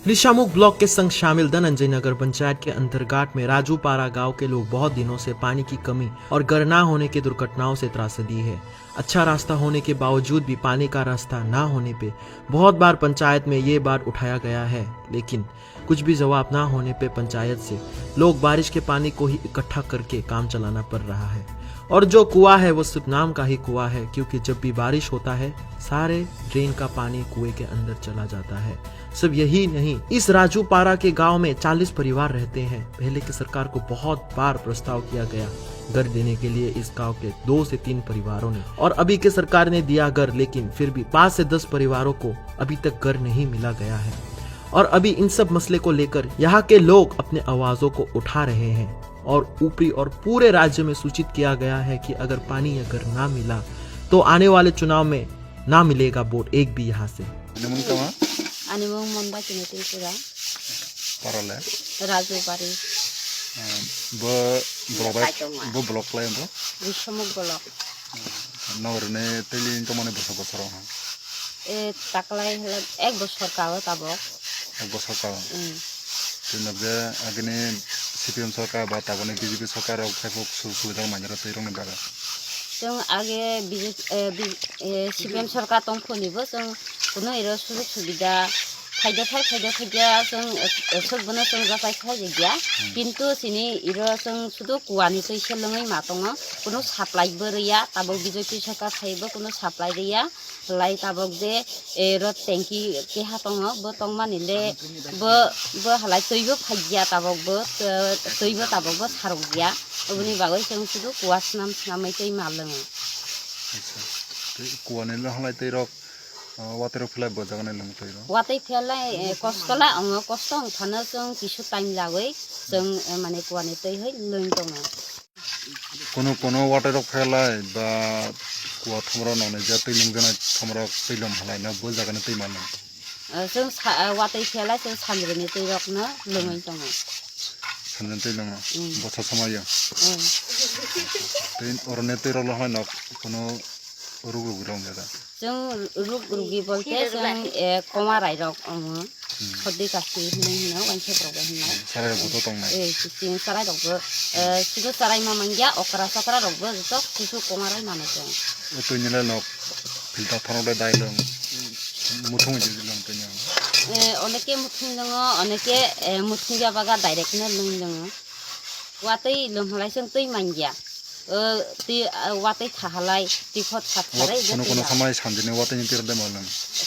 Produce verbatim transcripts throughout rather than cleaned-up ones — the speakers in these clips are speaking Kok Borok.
निशामुख ब्लॉक के संग शामिल धनंजय नगर पंचायत के अंतर्गत में राजूपारा गांव के लोग बहुत दिनों से पानी की कमी और घर ना होने की दुर्घटनाओं से त्रासदी है। अच्छा रास्ता होने के बावजूद भी पानी का रास्ता ना होने पे बहुत बार पंचायत में ये बात उठाया गया है, लेकिन कुछ भी जवाब ना होने पे पंचायत से लोग बारिश के पानी को ही इकट्ठा करके काम चलाना पड़ रहा है। और जो कुआं है, वो सिर्फ नाम का ही कुआं है, क्योंकि जब भी बारिश होता है, सारे ड्रेन का पानी कुएं के अंदर चला जाता है। सिर्फ यही नहीं, इस राजू पारा के गांव में चालीस परिवार रहते हैं। पहले की सरकार को बहुत बार प्रस्ताव किया गया घर देने के लिए इस गांव के दो से तीन परिवारों ने, और अभी के सरकार ने दिया घर, लेकिन फिर भी पाँच से दस परिवारों को अभी तक घर नहीं मिला गया है। और अभी इन सब मसले को लेकर यहाँ के लोग अपने आवाजों को उठा रहे हैं और ऊपरी और पूरे राज्य में सूचित किया गया है कि अगर पानी या घर ना मिला, तो आने वाले चुनाव में ना मिलेगा वोट एक भी यहाँ से। Ani mung tama? Ani mung Monda Kini Tripura. Parale? Raju Bari. Ah, bo block bai, bo block lai bo? Bishamuk block. Nogor ne teli tamo ni bosor bosor ha? E, taklai hwlai ek bosor ka o tabok. Ek bosor ka o? Mm. Tei nokje agini C P M sorkar ba taboni B J P sorkar rok khai phuk su-, subida manjaro twi rokni bagwi. Chwng age B J P, eh, B-, eh, C P M sorkar tongphuru ni bo chwng kuno iro sujog subida phaida phai, phaida phaida chwng, eh, eh, sok bono chwng japai khai ya. Hmm. Kintu sini iro chwng sudu kuani twi se lwngwi ma tongo, kuno supply bo rwya, tabok B J P sorkar phaibo kuno supply rwya. Lai tabok je, eh, rot tanki keha tongo, bo tongmani le bo, bo halai twi bo phaiya tabok bo, eh, twi bo tabok bo sarokya. Oboni bagwi chwng sudu kua snam snamwi twi ma lwngo. Acha. Tei kuani le halai twi rok, ah, watwi rok philai bo jaga nai lwng twi rok? Watwi philai, eh, kosto la ongo, kosto wng phano chwng kisu time lagwi chwng, eh, mane kuani twi hai lwng tongo. Kono kono watwi rok phelai ba kua thomrok nokni je twi nungjaknai thomrok twi lom halai no bo jaga ni twi mano. Ah, chwng sa-, ah, watwi phelai chwng sanjrwini twi rok no lwngwi tongo. Sanjrwini twi lwngo. Mm. Bwsa somaio. Mm. Tei oroni twi rok no hai nok kono ruk ruk rong jaga. Chwng ruk rugi bolte chwng, eh, komarai rok wngo. Hmm. Hodi kasi hinwi hino, wansuk rok bai hinwi. Hmm, sarai rok bo to tongnai. Eh, chwng sarai rok bo, eh, sudu sarai ma mangya, okra sokra rok bo joto kusu komarai mano chwng. O twi nile nok filter thorok dai dai long, muthung di long twi nile. Eh, oneke muthung longo, oneke, eh, muthung ya baga direct no long longo. Watwi lwng halai chwng twi mangya. O, twi, ah, watwi kha halai, twi khot kha Wat-, halai, kono kono samai sanjini watwi ni twi rwdai ma lwng?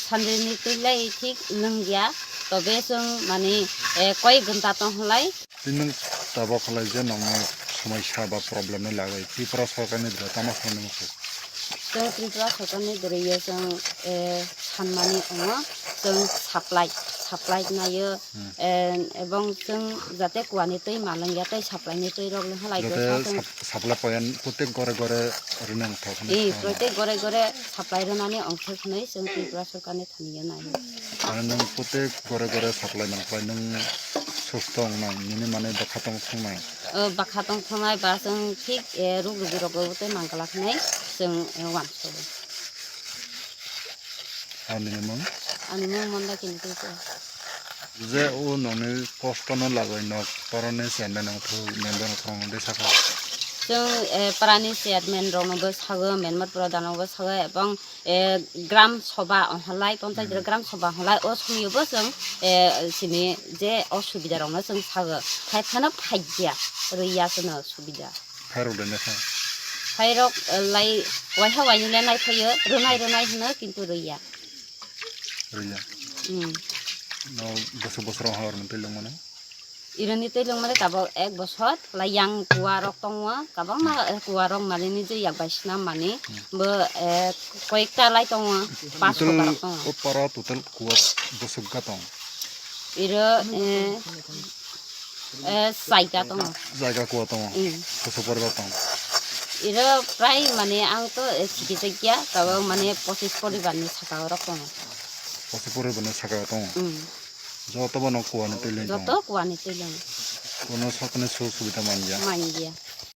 Sanjini twi lai thik lwngya, tobe chwng mani, eh, koi ghonta tong halai. Twi nwng tabok halai je nongno somaisa ba problem ni lagwi Tripura sorkar ni dwra tama sanwi nangkhe? Chwng Tripura sorkar ni dwrwi yo chwng, eh, sanmani wngo, chwng supply, supply naio, Hmm. Eh, ebong chwng jate kuani twi malwng ya tei supply ni twi rok le halai Jate khe sa chwng sap-, supply point protek gore gore rwna wngthok hinwi Eh, thangma. Protek gore gore supply rwnani ongthok hinwi chwng Tripura sorkar ni thani yo nai. Mane nwng protek gore gore supply mankhlai nwng susto wngnai, nini mane bwkha tong thwngnai. O bwkha tong thwngnai ba chwng thik, eh, ruk rugi rok bo tei mangala hinwi chwng, eh, uansukgo. Ani ni mung? Ani mung Monda Kini Tripura. Je o nokni kosto no lagwi nok parani chairman wngthok, member wngthok de sakha. Chwng, eh, parani chairman rok no bo sago, member pradhan rok bo sago, ebong, eh, gram sabha wng halai, panchayat Hmm. gram sabha wng halai, o somoi bo chwng, eh, sini je o subida rok no chwng sago. Phai phano phai ya, rwya chwng no subida. Phairok de naikha? Phairok, eh, lai waiha wainwi le naiphaio, rwnai rwnai hwno, kintu rwya. Rwya? Hmm. No, bosor bosor wngha oroni twi lwngmano? Ironi twi lwngmani tabok ek bosor, lai yang kuarok tongo, kwbangma, eh, kuarok mani niji yak bai swnam mani, Hmm. bo, eh, koyekta lai tongo, pas Total, kotarok tongo. O para total kua bwswk ga tong? Iro, eh, eh, saita tongo. Jaga kua tongo? Mm. Kusu poribar tong? Iro prai mane ang to, eh, chiki chakya, tabo mane pochis poribar ni saka oro tongo. Pochis poribar ni saka tongo? Mm. Joto bono kua ni twi leng tongo? Joto kua ni twi leng. Kono sokni sujog subida manya? Manya.